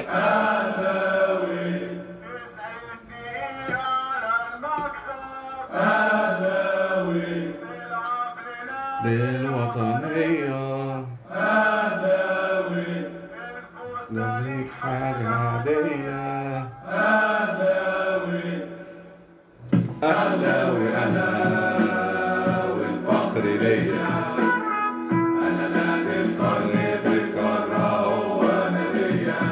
اهلاوي 90 دقيقة على المكسب، اهلاوي بيلعب لنادي للوطنية، اهلاوي ده الفوز ده ليك ليك حاجة حاجة عادية. اهلاوي أهلاوي أنا والفخر ليا، انا نادي القرن في القارة هو ناديا،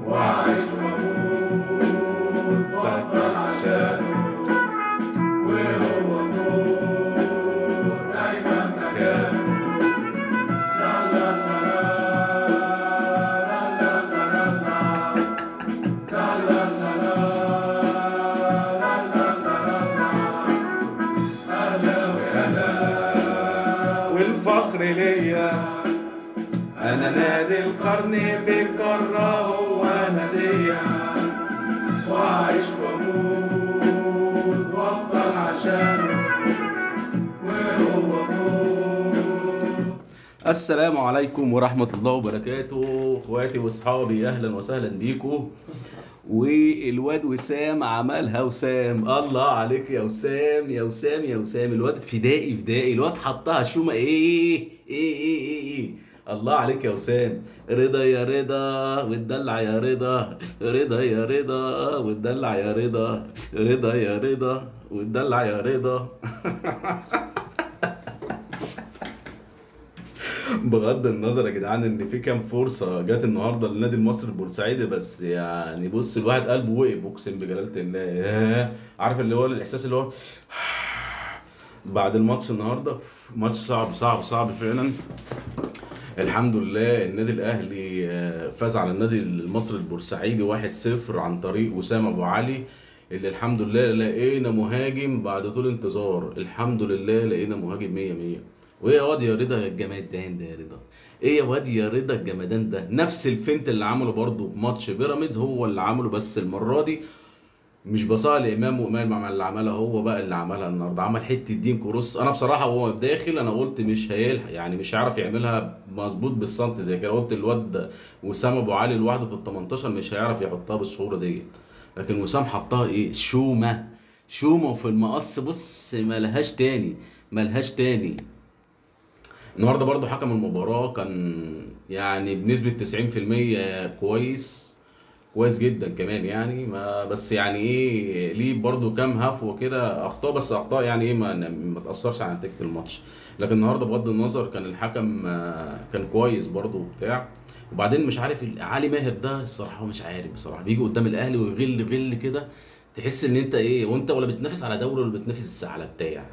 وعايش واموت وافضل عشانه، وهو فوق دايما مكانه. لا لا لا لا لا لا لا لا لا لا لا لا لا. اهلاوي انا والفخر ليا، أنا نادي القرن في القارة هو ناديا، وعايش واموت وافضل عشانه، وهو فوق. السلام عليكم ورحمة الله وبركاته، اخواتي واصحابي، اهلا وسهلا بيكم. والواد وسام عملها. وسام، الله عليك يا وسام يا وسام يا وسام. الواد فدائي فدائي، الواد حطها شومة. ايه ايه ايه ايه ايه، الله عليك يا وسام. رضا يا رضا وتدلع يا رضا، رضا يا رضا وتدلع يا رضا، رضا يا رضا وتدلع يا رضا. بغض النظر يا جدعان ان في كام فرصة جت النهارده للنادي المصري البورسعيدي، بس يعني بص الواحد قلبه وقف، اقسم بجلاله الله. ياه، عارف اللي هو الاحساس اللي هو بعد الماتش النهارده، ماتش صعب صعب صعب فعلا. الحمد لله النادي الاهلي فاز على النادي المصري البورسعيدي 1-0 عن طريق وسام ابو علي، اللي الحمد لله لقينا مهاجم بعد طول انتظار. الحمد لله لقينا مهاجم 100 100. وايه يا واد يا رضا يا الجمدان ده يا رضا، ايه يا واد يا رضا الجمدان ده. نفس ال feint اللي عمله برضه في ماتش بيراميدز هو اللي عمله، بس المرة دي مش بصاها لامام وامام مع اللي عملها، هو بقى اللي عملها النهارده، عمل حتة دين cross. انا بصراحة وهو داخل انا قلت مش هيلحق، يعني مش هيعرف يعملها مظبوط بالسنتي زي كده. قلت الواد وسام ابو علي لوحده في ال 18 مش هيعرف يحطها بالصورة ديت، لكن وسام حطها ايه، شومه شومه وفي المقص. بص ملهاش تاني، ملهاش تاني. النهارده برضو حكم المباراة كان يعني بنسبة 90% كويس، كويس جدا كمان يعني. ما بس يعني ايه، ليه برضو كام هفوة كده اخطاء، بس اخطاء يعني ايه ما تاثرش على نتيجة الماتش. لكن النهارده بغض النظر كان الحكم كان كويس برضو وبتاع. وبعدين مش عارف علي ماهر ده الصراحة مش عارف بصراحة، بيجي قدام الاهلي ويغل غل كده، تحس ان انت ايه، وانت ولا بتنافس على دوري ولا بتنافس على بتاع.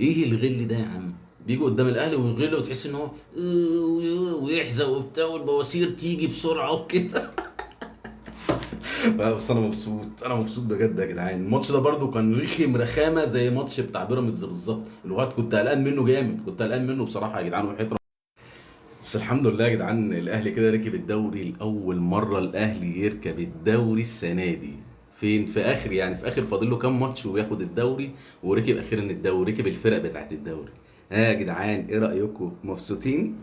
ايه الغل ده يا عم؟ بيجي قدام الاهلي ويغل، وتحس ان هو ويحزق وبتاع، والبواسير تيجي بسرعة وكده. بس انا مبسوط، انا مبسوط بجد يا جدعان. الماتش ده برضو كان رخم رخامه زي ماتش بتاع بيراميدز بالظبط. الوقت كنت قلقان منه جامد، كنت قلقان منه بصراحة يا جدعان وحياة ربنا. بس الحمد لله يا جدعان الاهلي كده ركب الدوري لاول مرة. الاهلي يركب الدوري السنة دي فين؟ في اخر يعني في اخر فاضل له كام ماتش وياخد الدوري، وركب اخيرا الدوري، ركب الفرق بتاعت الدوري. ها يا جدعان ايه رايكم، مبسوطين؟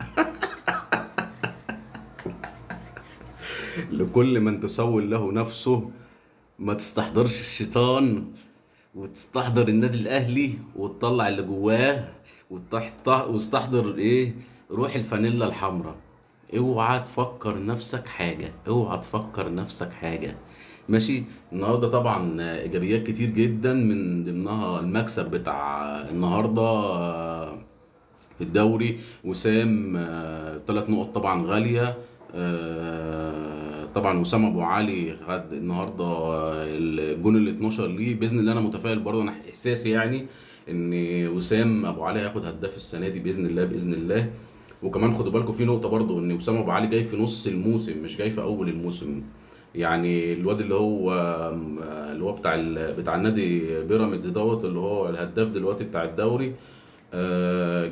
لكل من تسول له نفسه ما تستحضرش الشيطان وتستحضر النادي الاهلي وتطلع اللي جواه، وتستحضر ايه، روح الفانيلا الحمراء. اوعى تفكر نفسك حاجة، اوعى تفكر نفسك حاجة، ماشي. النهارده طبعا ايجابيات كتير جدا، من ضمنها المكسب بتاع النهارده في الدوري. وسام 3 نقط طبعا غالية. طبعا وسام ابو علي خد النهارده الجون ال 12 ليه باذن الله. انا متفائل برضه، انا احساسي يعني ان وسام ابو علي هياخد هداف السنة دي باذن الله، باذن الله. وكمان خدوا بالكم في نقطة برضه، ان وسام ابو علي جاي في نص الموسم مش جاي في اول الموسم. يعني الواد اللي هو بتاع النادي بيراميدز دوت، اللي هو الهداف دلوقتي بتاع الدوري،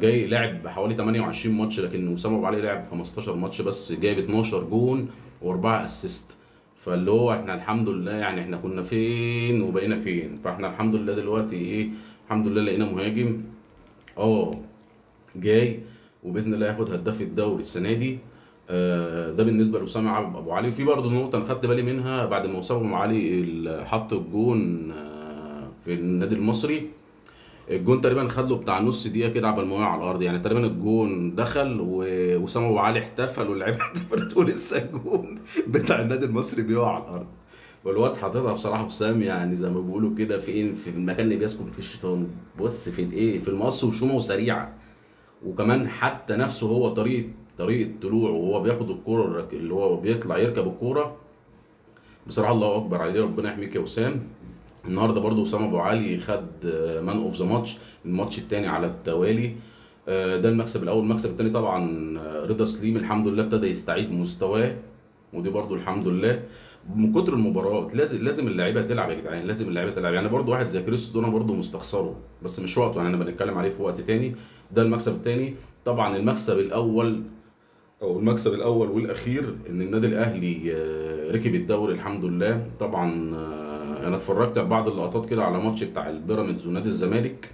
جاي لعب حوالي 28 ماتش، لكن وسام ابو علي لعب 15 ماتش بس، جايب 12 جون و4 assist. فاللي هو احنا الحمد لله يعني احنا كنا فين وبقينا فين. فاحنا الحمد لله دلوقتي ايه، الحمد لله لقينا مهاجم جاي وباذن الله ياخد هداف الدوري السنة دي. ده بالنسبة لوسام ابو علي. وفي برضه نقطة انا خدت بالي منها بعد ما وسام ابو علي حط الجون في النادي المصري، الجون تقريبا خد له بتاع نص دقيقة كده عبال ما وقع على الارض، يعني تقريبا الجون دخل ووسام ابو علي احتفل واللعيبة احتفلت ولسه الجون بتاع النادي المصري بيقع على الارض. والواد حاططها بصراحة وسام، يعني زي ما بيقولوا كده فين في المكان اللي بيسكن فيه الشيطان، بص في الايه في المقص وشومه وسريعة، وكمان حتى نفسه هو طريقه طلوعه وهو بياخد الكورة اللي هو بيطلع يركب الكورة، بصراحة الله اكبر عليه، ربنا يحميك يا وسام. النهارده برضو وسام ابو علي خد man of the match، الماتش الثاني على التوالي. ده المكسب الاول. المكسب الثاني طبعا رضا سليم الحمد لله ابتدى يستعيد مستواه، ودي برضو الحمد لله. من كتر المباريات لازم اللعيبة تلعب يا جدعان، لازم اللعيبة تلعب. يعني برضو واحد زي كريستو دونا برضو مستخسره، بس مش وقته، يعني انا بنتكلم عليه في وقت تاني. ده المكسب الثاني. طبعا المكسب الاول او المكسب الاول والاخير ان النادي الاهلي ركب الدوري الحمد لله. طبعا انا اتفرجت على بعض اللقطات كده على ماتش بتاع البيراميدز ونادي الزمالك،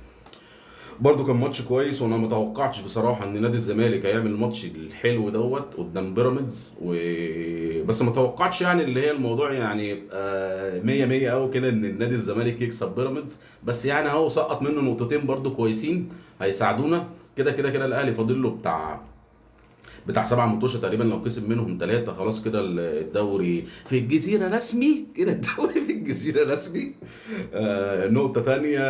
برضو كان ماتش كويس، وانا ما توقعتش بصراحة ان نادي الزمالك هيعمل الماتش الحلو دوت قدام بيراميدز بس ما توقعتش يعني اللي هي الموضوع يعني يبقى 100 100 قوي كده ان النادي الزمالك يكسب بيراميدز، بس يعني اهو سقط منه نقطتين برضو كويسين هيساعدونا كده كده كده. الاهلي فاضل له بتاع 7 ماتشات تقريبا، لو كسب منهم 3 خلاص كده الدوري في الجزيرة رسمي كده، الدوري في الجزيرة رسمي. نقطة تانية،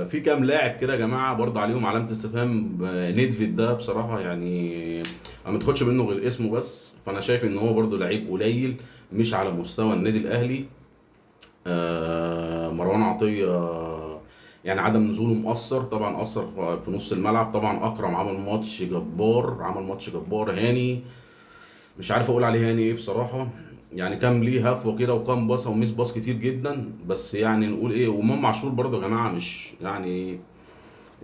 في كام لاعب كده يا جماعة برضه عليهم علامة استفهام. نيدفيد ده بصراحة يعني انا ما تاخدش منه غير اسمه بس، فانا شايف ان هو برضه لعيب قليل مش على مستوى النادي الاهلي. مروان عطية يعني عدم نزوله مؤثر، طبعا اثر في نص الملعب. طبعا اكرم عمل ماتش جبار، عمل ماتش جبار. هاني مش عارف اقول عليه هاني ايه بصراحة، يعني كان ليه هفوة كده وكان باصة وميس باص كتير جدا، بس يعني نقول ايه. وامام عاشور برضه يا جماعة مش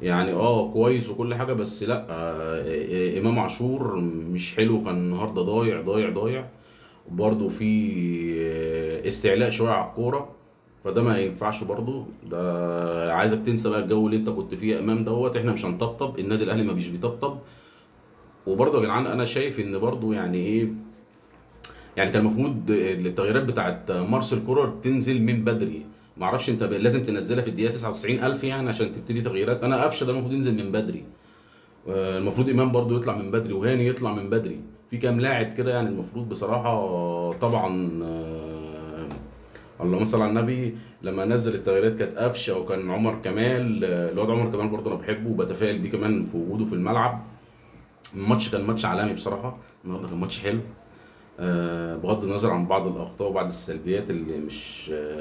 يعني كويس وكل حاجة، بس لا امام عاشور مش حلو، كان النهارده ضايع ضايع ضايع، برضه في استعلاء شوية على الكورة، فده ما ينفعش برضه. ده عايزك تنسى بقى الجو اللي انت كنت فيه امام دوت، احنا مش هنطبطب، النادي الاهلي ما بيش بيطبطب. وبرضه يا جدعان انا شايف ان برضه يعني ايه، يعني كان المفروض التغييرات بتاعت مارسيل كولر تنزل من بدري، ما اعرفش انت لازم تنزلها في الدقيقة 99000 يعني عشان تبتدي تغييرات. انا قفشه ده المفروض ينزل من بدري، المفروض امام برضه يطلع من بدري، وهاني يطلع من بدري، في كام لاعب كده يعني المفروض بصراحة. طبعا اللهم صل على النبي، لما نزل التغييرات كانت قفشه وكان عمر كمال، الواد عمر كمال برضه انا بحبه وبتفائل بيه كمان في وجوده في الملعب. الماتش كان ماتش عالمي بصراحة، النهارده كان ماتش حلو، بغض النظر عن بعض الاخطاء وبعض السلبيات اللي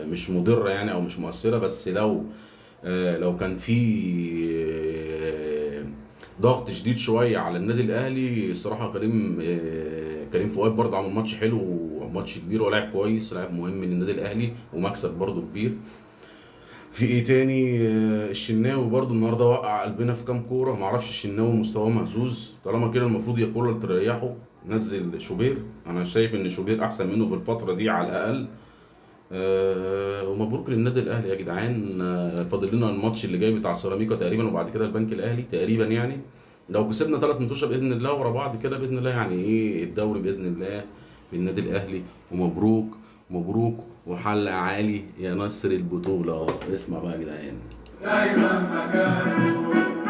مش مضرة يعني او مش مؤثرة، بس لو كان في ضغط شديد شوية على النادي الاهلي الصراحة. كريم فؤاد برضه عمل ماتش حلو وماتش كبير، ولاعب كويس، لاعب مهم للنادي الاهلي ومكسب برضه كبير. في ايه تاني؟ الشناوي برضه النهارده وقع قلبنا في كام كورة، ما اعرفش الشناوي مستواه مهزوز، طالما كده المفروض يا كولر تريحه، نزل شوبير، انا شايف ان شوبير احسن منه في الفترة دي على الاقل. ومبروك للنادي الاهلي يا جدعان. فاضل لنا الماتش اللي جاي بتاع سيراميكا تقريبا، وبعد كده البنك الاهلي تقريبا، يعني لو كسبنا 3 ماتشات باذن الله ورا بعض كده باذن الله يعني ايه الدوري باذن الله في النادي الاهلي. ومبروك مبروك وحلق عالي يا نصر البطولة. اسمع بقى يا جدعان، دايما مكانه.